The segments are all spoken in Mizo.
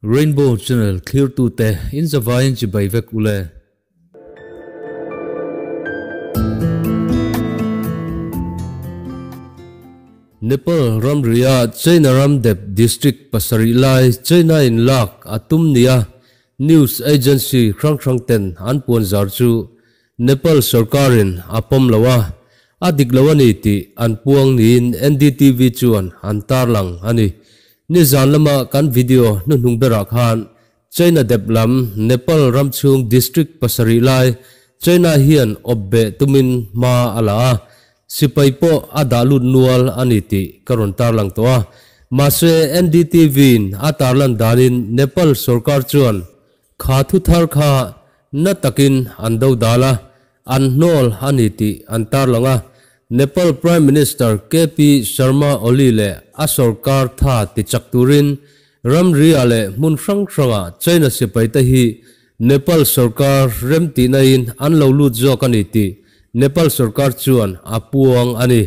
Rainbow Channel thlirtute in zavaiin chibai vek ule. Nepal ramria China ram dep district pasarih lai China in lak a tum nia news agency hrang hrang ten an puan zar chu Nepal sorkarin a pawm lo a, a dik lo a ni tih an puang niin NDTV chuan an tarlang a ni. Nizan lama kan video hnuhnung berah khan China dep lam Nepal ram chhung district pasarih lai China hian awp beh tumin hma a la a, sipai pawh a dah lut nual a ni tih ka rawn tarlang tawh a. Mahse NDTV-in a tarlan danin Nepal sorkar chuan kha thu thar kha na takin an do dal a, an hnawl a ni tih an tarlang a. Nepal Prime Minister KP Sharma Oli leh a sorkar tha tichak turin ramri-ah leh hmun hrang hrangah China sipaite hi Nepal sorkar remtihna-in an lo lut zawk a ni tih Nepal sorkar chuan a puang a ni.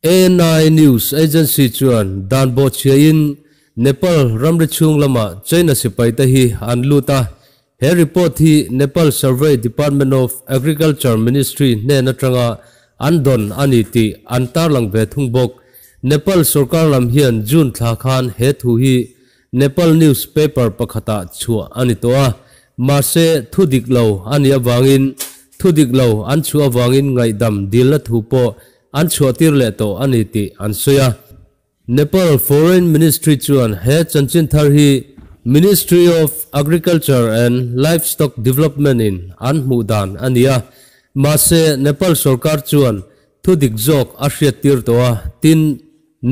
ANI news agency chuan dan bawhchhiain Nepal ramri chhung lamah China sipaite hi an lut a, he report hi Nepal Survey Department of Agriculture Ministry hnen atanga an dawn a ni tih an tarlang ve thung bawk. Nepal sorkar lam hian June thla khan he thu hi Nepal news paper pakhatah chhuah a ni tawh a, mahse thu dik lo a nih avangin thu dik lo an chhuah avangin ngaihdam dilna thu pawh an chhuahtir leh tawh a ni tih an sawi a. Nepal Foreign Ministry chuan he chanchin thar hi Ministry of Agriculture and Livestock Development in an hmuh dan a ni a, mahse Nepal sorkar chuan thu dik zawk a hriattir tawh a, tin,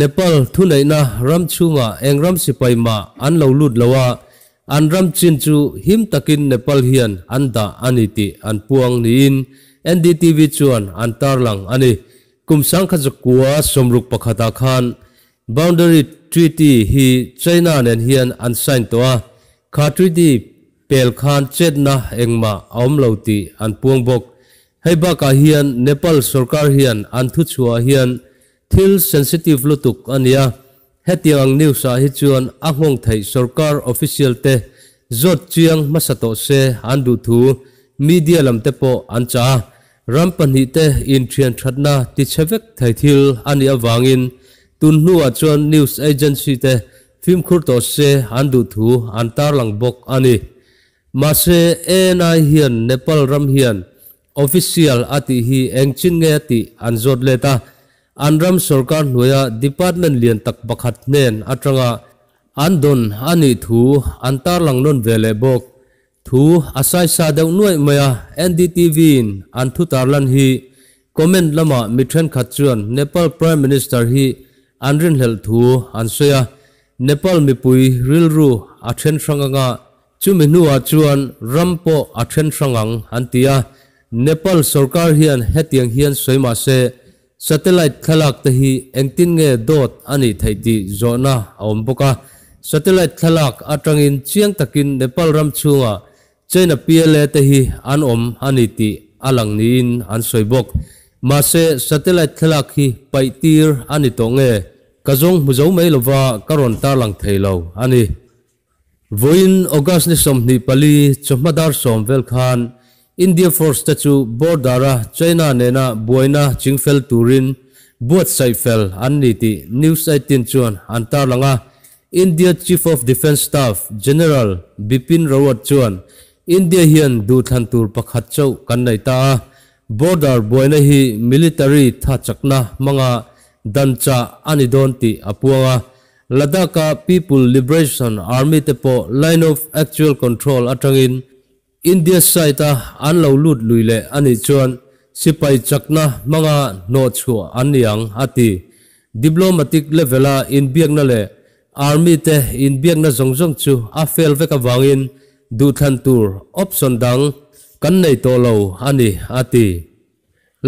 Nepal thuneihna ram chhungah eng ram sipai mah an lo lut lo a, an ram chin chu him takin Nepal hian an dah a ni tih an puang niin NDTV chuan an tarlang a ni. Kum sangkhat zakua sawmruk pakhatah khan Boundary Treaty hi China nen hian an sign tawh a, kha treaty pel khan chetna engmah a awm lo tih an puang bawk. Hei bakah hian Nepal sorkar hian an thuchhuah hian Thil sensitive lutuk a nia, hetiang ang news ah hi chuan a nghawng theih sorkar official te zawt chiang hmasa tawh se an duh thu media lam te pawh an chah a, ram pahnihte inthian thatna ti chhe vek thei thil a nih avangin tun hnuah chuan news agency te fimkhur tawh se an duh thu an tarlang bawk a ni. Mahse ANI hian Nepal ram hian Official a tih hi eng chin nge a tih an zawt let a, an ram sorkar hnuaia department lian tak pakhat hnen atanga an dawn a nih thu an tarlang nawn ve leh bawk. Thu a saisa deuh nuaih mai a, NDTV in an thu tarlan hi comment lamah mi thenkhat chuan Nepal Prime Minister hi an rinhlelh thu an sawi a, Nepal mipui rilru a then hrang anga Chumi hnuah chuan ram pawh a then hrang ang an ti a, Nepal sorkar hian hetiang hian sawi mah se, satellite thlalak te hi engtin nge dawt a nih theih tih zawhna a awm bawk a. Satellite thlalak atangin chiang takin Nepal ram chhungah China PLA te hi an awm a ni tih a lang niin an sawi bawk. Mahse, satellite thlalak hi paih tir a ni tawh nge? Ka zawng hmu zo mai lova ka rawn tarlang thei lo a ni. Vawiin August ni 24 chawhma dar sawm vel khan India Force te chu border-a China nena buaina chingfel turin buatsaih fel an ni tih News 18 chuan an tarlang a. India Chief of Defence Staff General Bipin Rawat chuan India hian duhthlan tur pakhat chauh kan nei ta a, border buaina hi military tha chakna hmanga dan chah a ni dawn tih a puang a. Ladakh-a People Liberation Army te pawh Line of Actual Control atangin India side-a an lo lut lui leh a nih chuan sipai chakna hmanga hnawhchhuah an ni ang, a ti. Diplomatic level-a inbiakna leh Army te inbiakna zawng zawng chu a fail vek avangin duhthlan tur option dang kan nei tawh lo a ni, a ti.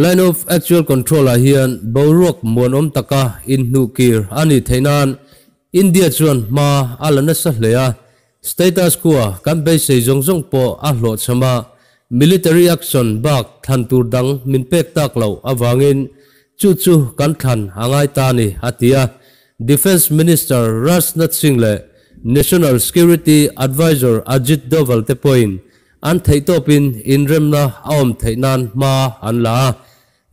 Line of Actual Control-ah hian boruak muanawm taka inhnuhkir a nih theih nan India chuan hma a la nasa hle a, status quo kan beisei zawng zawng pawh a hlawhchham a, military action bak thlan tur dang min pek tak loh avangin chu chu kan thlan a ngai ta a ni, a ti a. Defence Minister Rajnath Singh leh National Security Adviser Ajit Doval te pawhin an theihtawpin inremna a awm theih nan hma an la a.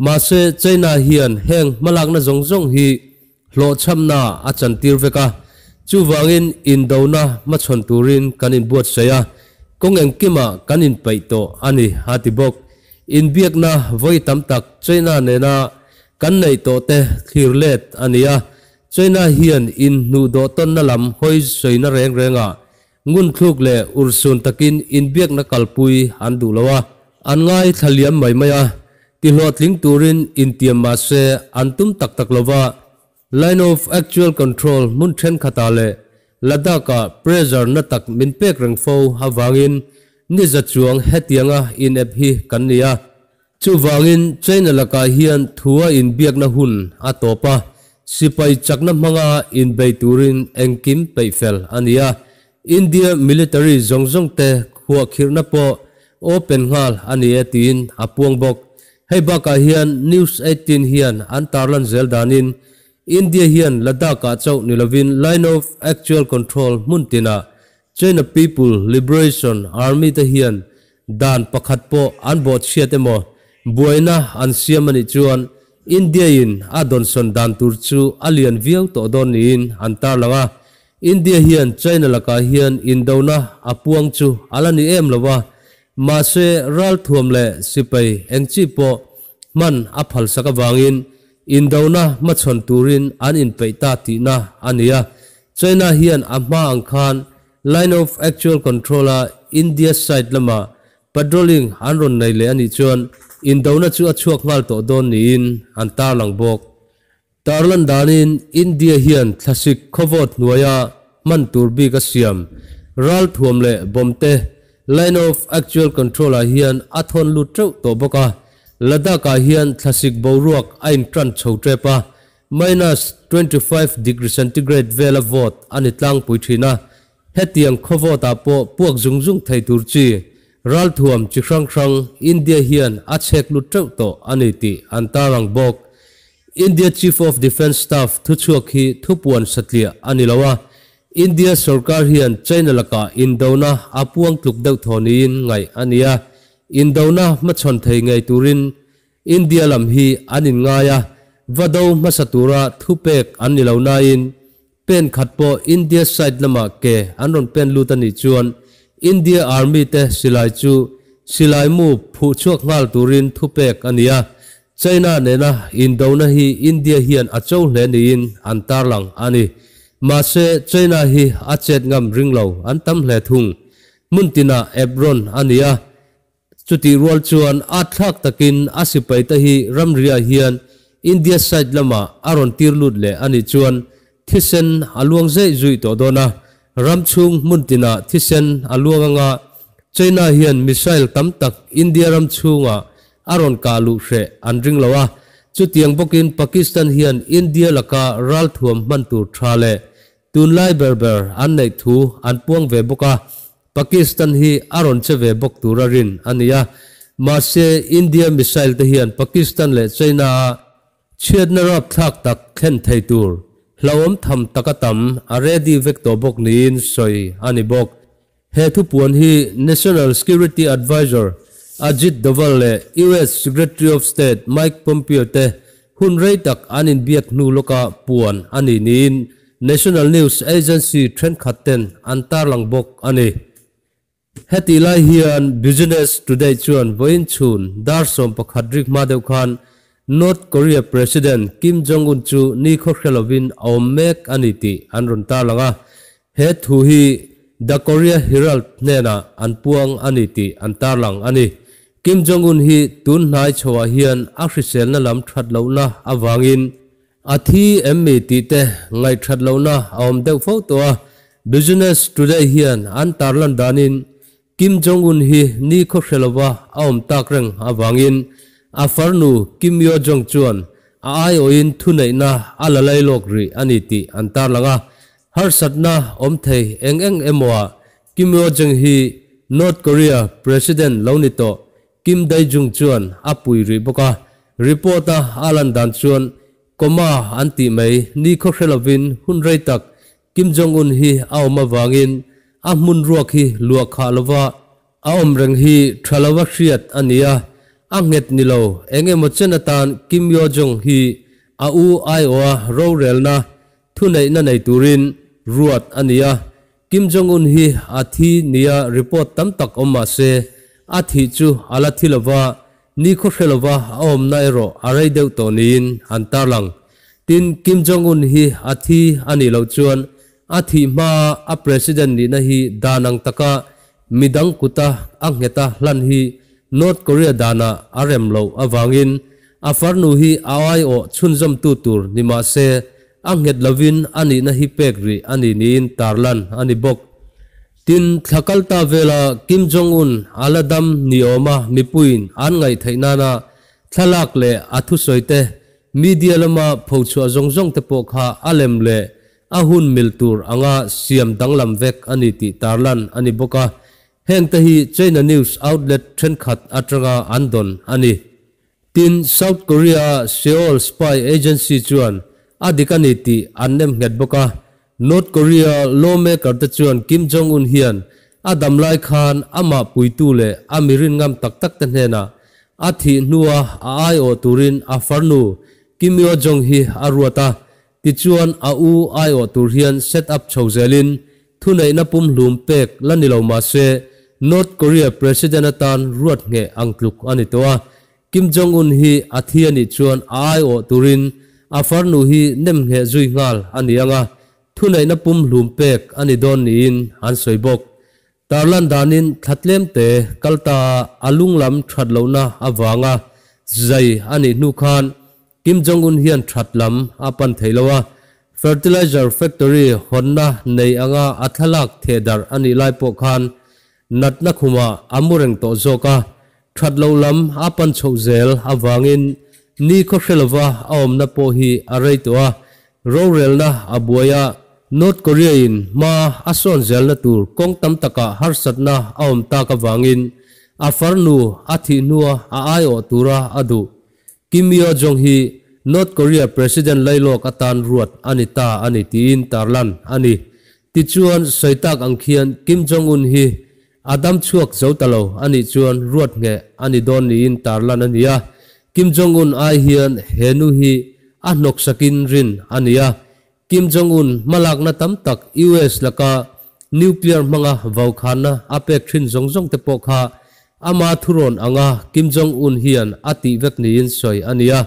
Mahse, China hian heng hmalakna zawng zawng hi hlawhchhamna a chantir vek a, chuvangin indona hmachhawn turin kan inbuatsaih a, kawng engkimah kan inpeih tawh a ni, a ti bawk. Inbiakna vawi tam tak China nena kan neih tawh te thlir let a ni a, China hian inhnuhdawh tawnna lam hawi sawina reng rengah ngunthluk leh urhsun takin inbiakna kalpui an duh lo a, an ngaithla liam mai mai a, tihlawhtling turin intiam mah se an tum tak tak lo va. Line of Actual Control hmun thenkhatah leh Ladakh-ah pressure na tak min pek reng fo avangin ni za chuang hetianga in-app hi kan ni a. Chuvangin China lakah hian thua inbiakna hun a tawp a, sipai chakna hmanga inbei turin engkim peih fel a ni a. India military zawng zawng te khuahkhirhna pawh open nghal a ni e tiin a puang bawk. Hei bakah hian News 18 hian an tarlan zel danin India hian Ladakh-ah chauh ni lovin Line of Actual Control hmun tinah China People Liberation Army te hian dan pakhat pawh an bawhchhiat emaw buaina an siam a nih chuan India-in a dawnsawn dan tur chu a lian viau tawh dawn niin an tarlang a. India hian China lakah hian indona a puang chu a la ni em lo a, mahse ralthuam leh sipai eng chi pawh hman a phalsak avangin indona hmachhawn turin an inpeih ta tihna a ni a. China hian a hma ang khan Line of Actual Control-a India side lama patrolling an rawn nei leh a nih chuan indona chu a chhuak nghal tawh dawn niin an tarlang bawk. Tarlan danin India hian thlasik khawvawt hnuaia hman tur bik a siam ralthuam leh bomb te Line of Actual Control-ah hian a thawn lut teuh tawh bawk a, Ladakh-ah hian thlasik boruak a intran chho tep a, Minus 25 degree centigrade vela vawt a ni tlangpui thin a, hetiang khaw vawtah pawh puak zung zung thei tur chi ralthuam chi hrang hrang India hian a chhek lut teuh tawh a ni tih an tarlang bawk. India Chief of Defence Staff thuchhuak hi thupuan satliah a ni lo a, India sorkar hian China lakah indona a puang tluk deuh thaw niin ngaih a ni a, indona hmachhawn thei ngei turin India lam hi an inngai a, va do hmasa tura thupek an ni lo nain pen khat pawh India side lamah ke an rawn pen lut a nih chuan India Army te silai chu silai mu phuh chhuak nghal turin thupek a ni a, China nena indona hi India hian a cho hle niin an tarlang a ni. Mahse China hi a chet ngam ring lo an tam hle thung. Hmun tinah ep rawn a ni a. Chutih rual chuan a thlak takin a sipaite hi ramriah hian India side lamah a rawn tir lut leh a nih chuan thisen a luang zeih zuih tawh dawn a, ram chhung hmun tinah thisen a luang anga China hian missile tam tak India ram chhungah a rawn kah luh hreh an ring lo a, chutiang bawkin Pakistan hian India laka ralthuam hman tur tha leh tunlai ber ber an neih thu an puang ve bawk a. Pakistan hi a rawn che ve bawk tura rin a ni a, mahse India missile te hian Pakistan leh China a chhiatna rapthlak tak thlen thei tur hlauhawm tham taka tam a ready vek tawh bawk niin sawi a ni bawk. He thupuan hi National Security Advisor Ajit Doval leh US Secretary of State Mike Pompeo te hun rei tak an inbiak hnu lawka puan a ni niin National News Agency thenkhat ten an tarlang bawk a ni. Hetih lai hian Business Today chuan vawiin chhun dar 11 rik hma deuh khan North Korea President Kim Jong Un chu ni khaw hre lovin a awm mek a ni tih an rawn tarlang a, he thu hi The Korea Herald hnenah an puang a ni tih an tarlang a ni. Kim Jong Un hi tun hnai chhoah hian a hriselna lam that lohna avangin A thi em mi tih te ngaihthat lohna a awm deuh fo tawh a, Business Today hian an tarlan danin Kim Jong Un hi ni khaw hre lova a awm tak reng avangin a farnu Kim Yo Jong chuan a aiawhin thuneihna a la lai lawk rih a ni tih an tarlang a. Harsatna awm thei eng eng emaw ah Kim Yo Jong hi North Korea President lo ni tawh Kim Dae-jung chuan a pui rih bawk a, report-a a lan dan chuan coma an tih mai ni khaw hre lovin hun rei tak Kim Jong Un hi a awm avangin a hmun ruak hi luah khah lova a awm reng hi tha lova hriat a ni a, a nghet ni lo eng emaw chen atan Kim Yo Jong hi a u aiawha rorelna thuneihna nei turin ruat a ni a. Kim Jong Un hi a thi nia report tam tak awm mah se a thih chu a la thi lova, ni khaw hre lova a awmna erawh a rei deuh tawh niin an tarlang. Tin, Kim Jong Un hi a thi a nih loh chuan a thih hmaa a president nihna hi dan ang taka midang kuta a ngheta hlan hi North Korea danah a rem loh avangin a farnu hi a aiawh chhunzawmtu tur ni mah se a nghet lovin a nihna hi pek rih a ni niin tarlan a ni bawk. Tin, thla kal ta vela Kim Jong Un a la dam ni awma mipuiin an ngaih theih nana thlalak leh a thusawi te, media lama phochhuah zawng zawng te pawh kha a lem leh a hun mil tur anga siam danglam vek a ni tih tarlan a ni bawk a. Heng te hi China news outlet thenkhat atanga an dawn a ni. Tin, South Korea-a Seoul Spy Agency chuan a dik a ni tih an nem nghet bawk a. North Korea lawmaker te chuan Kim Jong Un hian a dam lai khan amah puitu leh a mi rin ngam tak tak te hnenah a thih hnua a aiawh turin a farnu Kim Yo Jong hi a ruat a. Tichuan a u aiawh tur hian set up chho zelin thuneihna pumhlum pek la ni lo mah se North Korea President atan ruat ngheh ang tluk a ni tawh a. Kim Jong Un hi a thi a nih chuan a aiawh turin a farnu hi nem ngheh zui nghal a ni ang a, thuneihna pumhlum pek a ni dawn niin an sawi bawk. Tarlan danin thla tlemte kal ta a lunglam that lohna avanga zai a nih hnu khan Kim Jong Un hian that lam a pan thei lo a, fertilizer factory hawnna nei anga a thlalak thehdarh a nih lai pawh khan natna khumah a mu reng tawh zawk a, that loh lam a pan chhoh zel avangin ni khaw hre lova a awmna pawh hi a rei tawh a, rorelna a buai a, North Korea in hma a sawn zelna tur kawng tam takah harsatna a awm tak avangin a farnu a thih hnua a aiawh tura a duh Kim Yo Jong hi North Korea President lailawk atan ruat a ni ta a ni tiin tarlan a ni. Tichuan, sawi tak ang khian Kim Jong Un hi a dam chhuak zo ta lo a nih chuan ruat ngheh a ni dawn niin tarlan a ni a. Kim Jong Un ai hian he nu hi a hnawksakin rin a ni a. Kim Jong Un hmalakna tam tak US laka nuclear hmanga vaukhanna a pek thin zawng zawng te pawh kha ama thurawn anga Kim Jong Un hian a tih vek niin sawi a ni a.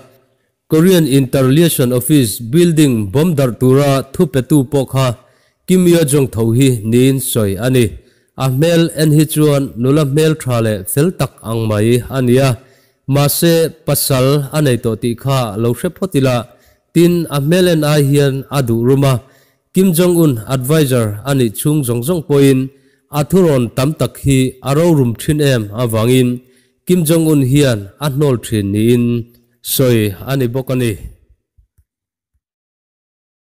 Korean Inter-Liaison Office building bomb darh tura thu petu pawh kha Kim Yo Jong tho hi niin sawi a ni. A hmel en hi chuan nula hmel tha leh fel tak ang mai a ni a, mahse pasal a nei tawh tih kha lo hre phawt ila, tin a hmel en ai hian a duh rum a. Kim Jong Un adviser a nih chhung zawng zawng pawhin a thurawn tam tak hi a rorum thin em avangin Kim Jong Un hian a hnawl thin niin sawi a ni bawk a ni.